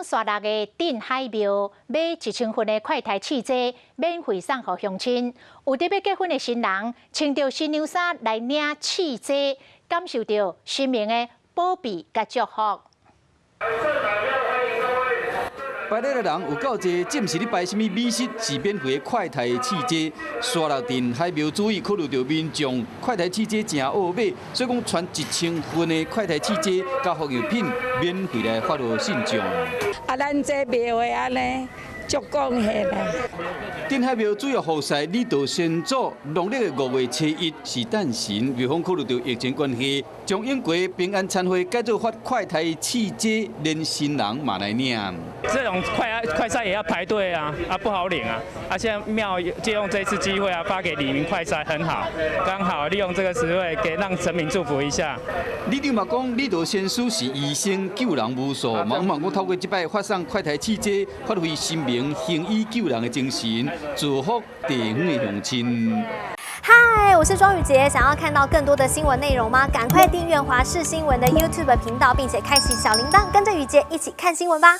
沙鹿的鎮海廟買1000份的快篩試劑，免費送予鄉親。有佇欲結婚的新人，穿著新娘衫來領試劑，感受著神明的保庇佮祝福。排隊的人有夠濟，這毋是咧排啥物美食，是免費的快篩試劑。沙鹿鎮海廟主意考慮著民眾快篩試劑誠惡買，所以講傳1000份的快篩試劑佮福藥品免費來發予信眾。啊，咱這廟的按呢，足貢獻啦。鎮海廟主要護士李道先祖，農曆的5月初1是誕辰，廟方考慮著疫情關係，將永國平安餐會改做發快篩試劑，連新人嘛來領。這種快篩也要排隊啊，啊不好領啊，啊現在廟借用這次機會啊，發給里民快篩很好，剛好利用這個時會給讓神明祝福一下。里長嘛講，李道先師是醫生，救人無數，嘛嘛講透過這擺發送快篩試劑，發揮神明行醫救人的精神，祝福地方的鄉親。嗨，我是莊宇傑，想要看到更多的新聞內容嗎？趕快訂閱華視新聞的 YouTube 頻道，並且開啟小鈴鐺，跟着宇傑一起看新聞吧。